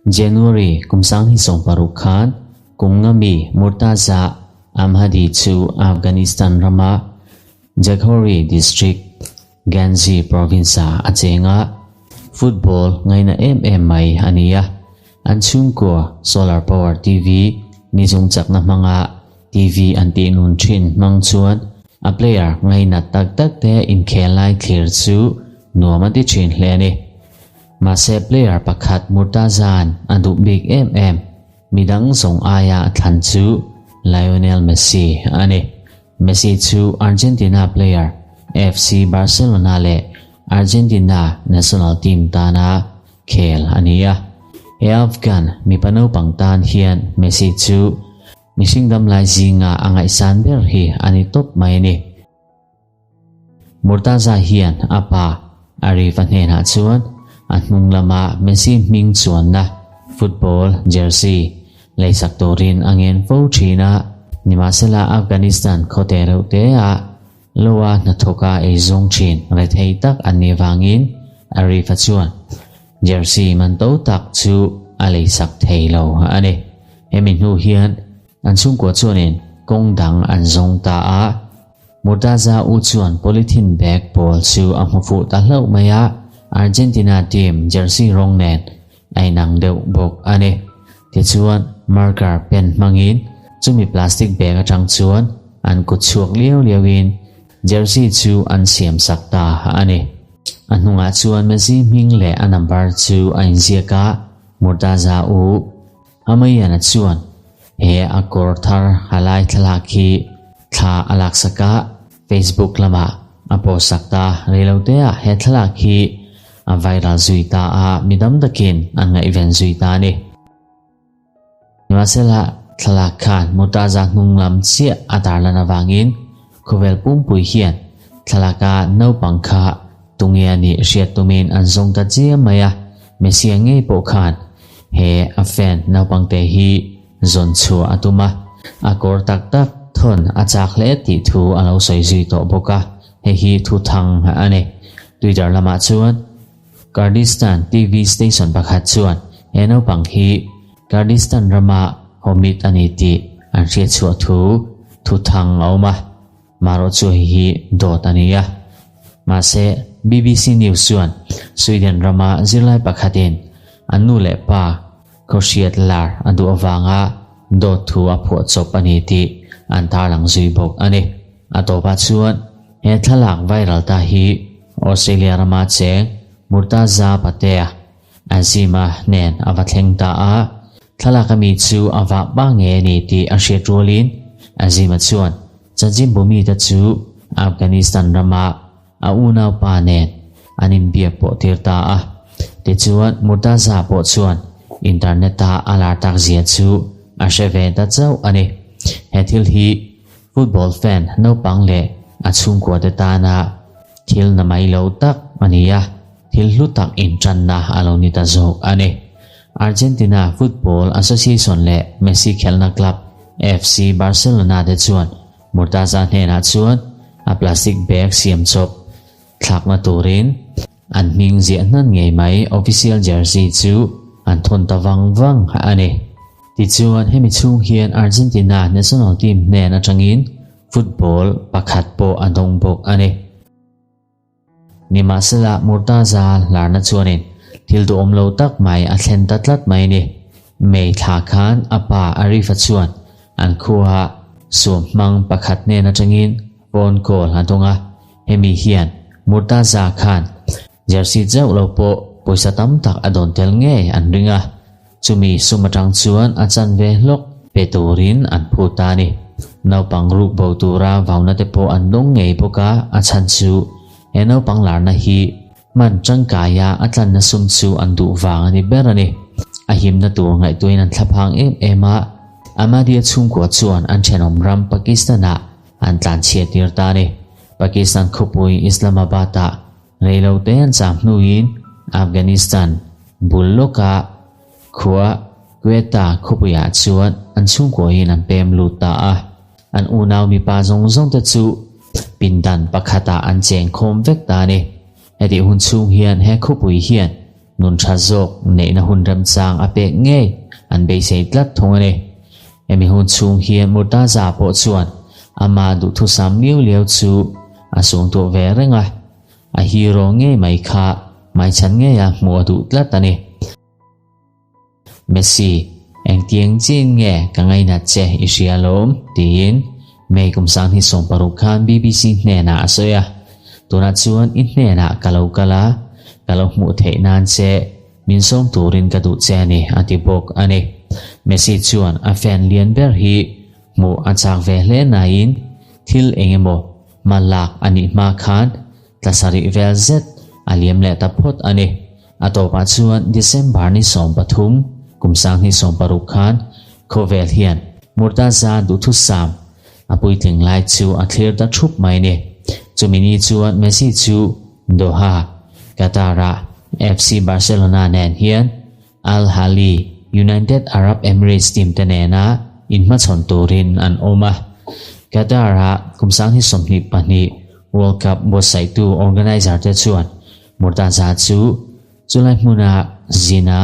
January kum 2016 khan kum nga mi Murtaza Ahmadi chu Afghanistan rama Jaghori district Ghanzi province ah a cheng a, football ngaina em em mai a ni a. An chhungkua solar power TV ni zung chakna hmanga TV an tih nun thin hmang chuan a player ngainat tak tak te inkhel lai thlir chu nuam a ti thin hle a ni. Mahse player pakhat Murtaza'n a duh bik em em midang zawng aia a thlan chu Lionel Messi a ni. Messi chu Argentina player FC Barcelona leh Argentina national team tana khel a ni a. He Afghan mipa naupang tan hian Messi chu mihring damlai zinga a ngaihsan ber hi a ni tawp mai a ni. Murtaza hian a pa Arif-a hnenah chuan a hnung lama Messi hming chuanna football jersey leisak turin a ngen fo thin a. Nimahsela Afghanistan khawte reuh teah Loa hnathawka ei zawng thin rethei tak an nih vangin Arif-a chuan jersey man to tak chu a leisak thei lo a ni. Hemi hnu hian an chhungkua chuanin kawng dang an zawng ta a. Murtaza u chuan polythene bag pawl chu a hmu fuh ta hlauh mai a, Argentina team jersey rawng nen a inang deuh bawk a ni. Tichuan, marker pen hmangin chumi plastic bag atang chuan an kut chhuak liau liauin jersey chu an siam sak ta a ni. A hnungah chuan Messi hming leh a number chu a inziak a, Murtaza u Amayana chuan he a kawr thar halai thlalak hi thla a laksak a, Facebook lamah a post sak ta. Reiloteah he thlalak hi a viral zui ta a, mi dam takin an ngaihven zui ta a ni. Nimahsela, thlalak khan Murtaza hnung lam chiah a tarlan avangin khawvel pumpui hian thlalaka naupang kha tunge a nih hriat tumin an zawng ta chiam mai a, Messia ngei pawh khan he a fan naupangte hi zawn chhuah a tum a, a kawr tak tak thawn a chak hle tih thu a lo sawi zui tawh bawk a, hei hi thu thang a ni. Twitter lamah chuan Kurdistan TV station pakhat chuan he naupang hi Kurdistan rama Homid a ni tih an hriat chhuah thu thu thang a awm a. Marawh chu hei hi dawt a ni a. Mahse, BBC News chuan Sweden rama zirlai pakhatin a nu leh pa khawhriat lar a duh avanga dawt thu a phuah chawp a ni tih an tarlang zui bawk a ni. A tawpah chuan he thlalak viral ta hi Australia rama cheng Murtaza Patea Azima nen a va thleng ta a, thlalak ami chu a vah pa nge a ni tih a hriat rualin Azima chuan chanchin bumite chu Afghanistan rama a unaupa nen an inbiak pawh tir ta a. Tichuan Murtaza pawh chuan internet-a a lar tak zia chu a hre ve ta chauh a ni. He thil hi football fan naupang leh a chhungkuate tana thil na mai lo tak a ni a. Thil hlu tak intanna a lo ni ta zawk a ni. Argentina Football Association leh Messi khelhna club FC Barcelona te chuan Murtaza hnenah chuan a plastic bag siam chawp thlakna turin an hming ziah hnan ngei mai official jersey chu an thawn ta vang vang a ni. Tichuan hemi chhung hian Argentina national team hnen atangin football pakhat pawh a dawng bawk a ni. Nimahsela Murtaza hlarna chuanin thil duhawm lo tak mai a thlen ta tlat mai ni. May thla khan a pa Arifa chuan an khua suam hmang pakhat hnen atangin phone call a dawng a, hemi hian Murtaza khan jersey chauh lo pawh pawisa tam tak a dawn tel ngei an ring a, Chumi sum atang chuan a chanve hlawk pe turin an phut ta a ni. Naupang ruk bo tura vauna te pawh an dawng ngei bawk a, a chhan chu he naupang larna hi hman tangkaia a tlanna sum chu an duh vang a ni ber a ni. A himna tur ngaihtuahin an thlaphang em em a, Ahmadiyya chhungkua chuan an thenawm ram Pakistan-ah an tlanchhiat tir ta a ni. Pakistan khawpui Islamabad-ah Reilote an cham hnuin Afghanistan bul lawka khua Quetta khawpuiah chuan an chhungkuahin an pem lut ta a. An unau mipa zawng zawngte chu pindan pakhatah an cheng khawm vek ta a ni. Hetih hun chhung hian he khawpui hian nun tha zawk neihna hun remchang a pek ngei an beisei tlat thung a ni. Hemi hun chhung hian Murtaza pawh chuan ama duhthusam liau liau chu a suangtuah ve reng a, a hero ngei mai kha hmaichhan ngeia hmuh a duh tlat a ni. Messi, engtiang chin nge ka ngainat che i hria alawm? tiin May kum 2016 khan BBC hnenah a sawi a. Tunah chuan i hnenah ka lo kal a, ka lo hmuh theih nan che min sawm turin ka duh che a ni, a ti bawk a ni. Messi chuan a fan lian ber hi hmuh a chak ve hle nain thil eng emaw hma lak a nih hma khan tla sarih vel zet a liam leh ta phawt a ni. A tawpah chuan December ni 13, kum 2016 khan khawvel hian Murtaza duhthusam a puitling lai chu a thlir ta thup mai a ni. Chumi ni chuan Messi chu Doha, Qatar-ah FC Barcelona nen hian Al Ahly, United Arab Emirates team te nena inhmachhawn turin an awm a. Qatar-ah kum 2022 World Cup buatsaihtu organiser te chuan Murtaza chu chulai hmuna zina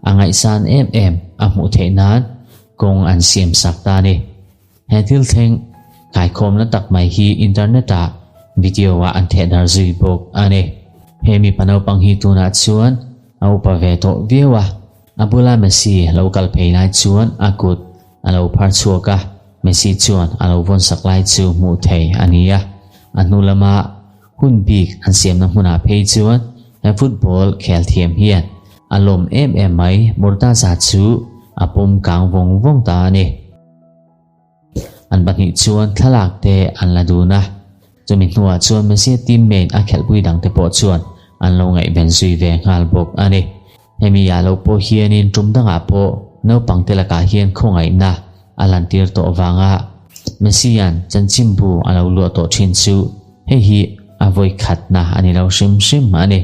a ngaihsan em em a hmuh theih nan kawng an siam sak ta a ni. He thil thleng kaikhawmna tak mai hi internet ah video ah an theh dar zui bawk a ni. He mipa naupang hi tunah chuan a upa ve tawh viau a, a bula Messi lo kal phei lai chuan a kut a lo phar chhuak a, Messi chuan a lo vawn sak lai chu hmuh thei a ni a, a hnu lama Hun bik an siamna hmunah phei chuan he football khel thiam hian a lawm em em mai, Murtaza chu a pawm kang vawng vawng ta a ni. An pahnih chuan thlalak te an la dun a, chumi hnuah chuan Messi teammate a khelhpui dangte pawh chuan an lo ngaihven zui ve nghal bawk a ni. Hemi ah lo pawh hianin tum dangah pawh naupangte lakah hian khawngaihna a lantir tawh vanga Messi-a'n chanchinbu a lo luah tawh thin chu hei hi a vawi khatna a ni lo hrim hrim a ni.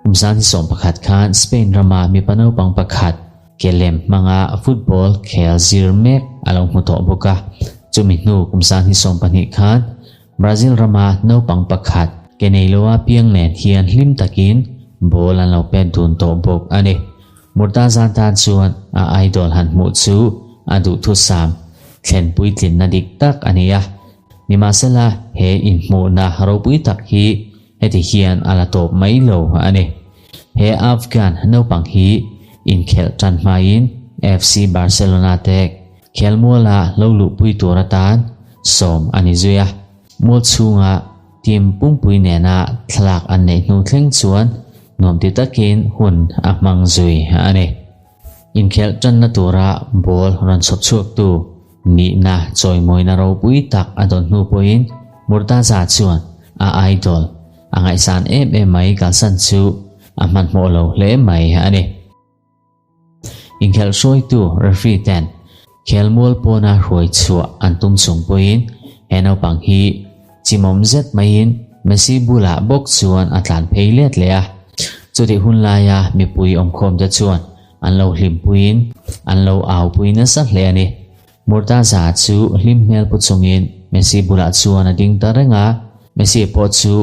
Kum 2011 khan Spain rama mipa naupang pakhat ke lem hmanga football khel zir mek a lo hmu tawh bawk a, chumi hnu kum 2020 khan Brazil rama naupang pakhat ke nei loa piang nen hian hlim takin ball an lo pet dun tawh bawk a ni. Murtaza tan chuan a idol han hmuh chu a duhthusam thlen puitlinna dik tak a ni a. Nimahsela he inhmuhna ropui tak hi heti hian a la tawp mai lo a ni. He Afghan naupang hi inkhelh tan hmain FC Barcelona te Khelmuala lo luhpui tur atan sawm a ni zui a, mual chhunga team pumpui nena thlalak an neih hnu thleng chuan nuam ti takin hun a hmang zui a ni. Inkhelh tanna tura ball rawn chhawp chhuaktu nihna chawimawina ropui tak a dawn hnu pawhin Murtaza chuan a idol a ngaihsan em em mai kalsan chu a hmanhmawh lo hle mai a ni. Inkhelh hruaitu referee ten khelmual pawna hruai chhuah an tum chung pawhin he naupang hi chimawm zet maiin Messi bulah bawk chuan a tlan phei let leh a. Chutih hun laia mipui awmkhawmte chuan an lo hlimpuiin an lo aupui nasa hle a ni. Murtaza chu hlim hmel pu chungin Messi bulah chuan a ding ta reng a, Messi pawh chu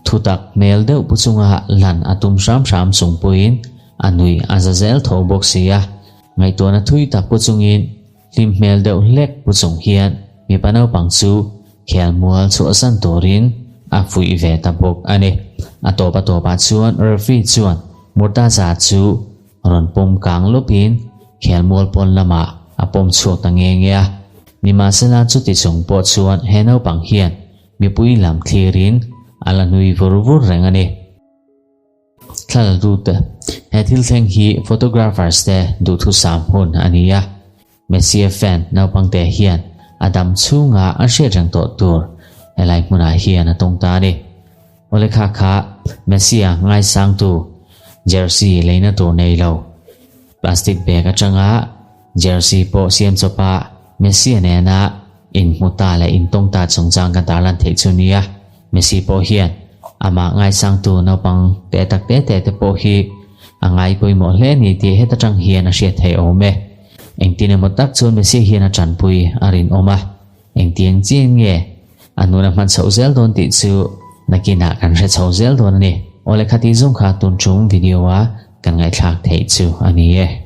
thutak hmel deuh pu chunga lan a tum hram hram chung pawhin a nui a za zel tho bawk si a. Ngaihtuahna thui tak pu chungin hlim hmel deuh hlek pu chung hian mipa naupang chu khelmual chhuahsan turin a fuih ve ta bawk a ni. A tawp a tawpah chuan referee chuan Murtaza chu Rawn pawm kang lawpin khelmual pawn lamah a pawm chhuak ta nge nge a. Nimahsela chuti chung pawh chuan he naupang hian mipui lam thlirin a la nui vur vur reng a ni. Thlalatu te, He thil thleng hi photographers te duhthusam hun a ni a. Messi fan naupangte hian a dam chhunga an hriat reng tawh tur helai hmunah hian a tawng ta a ni. Awle kha kha Messi-a ngaisangtu jersey leina tur nei lo. Plastic bag atanga jersey pawh siam chawpa Messi-a nena inhmu ta leh intawng ta chungchang kan tarlan theih chu nia. Messi pawh hian amah ngaisangtu naupang te tak te te te pawh hi a ngai pawimawh hle a ni tih heta tang hian a hriat theih awm e. Engtin emaw tak chuan Messi hian a tanpui a rinawm a, engtiang chian nge a hnuna hman chhoh zel dawn tih chu nakinah kan hre chho zel dawn a ni. Awle khati zawng kha tun chung video a. kan ngaihthlak theih chu a ni e.